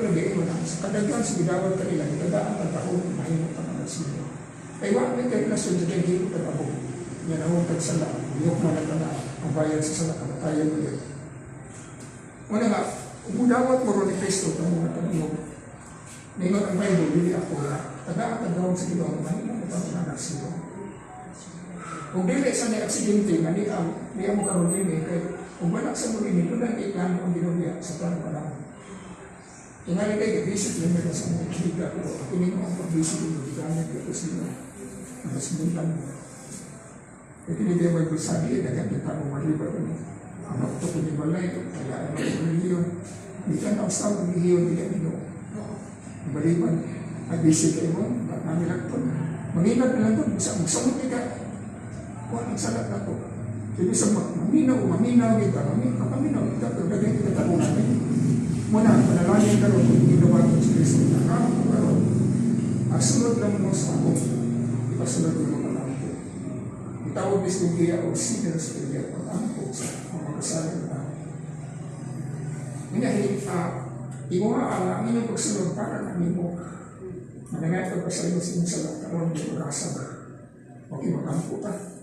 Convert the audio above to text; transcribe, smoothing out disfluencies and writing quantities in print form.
lagi ingon ang sa kadaghan sa gidawat kanila, gitagaan tag gahom, mahimo tang anak sa Ginoo. Kay wa may kay relasyon sa himo tag abo. Nya nahong tag sala, lihok man ang tanan, ang bayad sa sala kamatayon ulit. Muna nga, kung mudawat mo ron ni Kristo, kamo nga tanong, ningon ang Bible, dili ako na, tagaan tag gahom sa Ginoo, mahimo tang anak sa Ginoo. Kung dili sa ni aksidente nga niya mo karon dinhi, kay kung wala sa mo dinhi, doon ang iplano ang Ginoo niya sa planong panahon. Tingali kay visit lang nila sa mga higa, pero kini mo ang pag-visit ninyo, gigamit ko sa inyo. Nakasundan mo. Kaya kini di mo sabi, daghan kita mo maliba ko ni. Ang ako ko ni balay, kaya ang relihiyon. Di ka na sa relihiyon, di ka Ginoo. Baliban, ay busy kayo mo, ba't namin lang ito? Manginag na lang ito, magsamot ka. Kuha ang salat na to. Sige sa maminaw, maminaw kita, maminaw, maminaw kita, pero daghan kita tanong namin. Muna, panalangin karon kung ginawa si Kristo na karon. Ang sunod lang mo sa akong ipasunod mo pag-ampo. Itawag is giya o sinner's prayer, pag-ampo sa mga kasalanan na. Minahi, imuha ang inyong pagsunod para na nimo manangay pagpasaylo sa inyong sala karon di pag-asa ba. Okay, mag-ampo ta.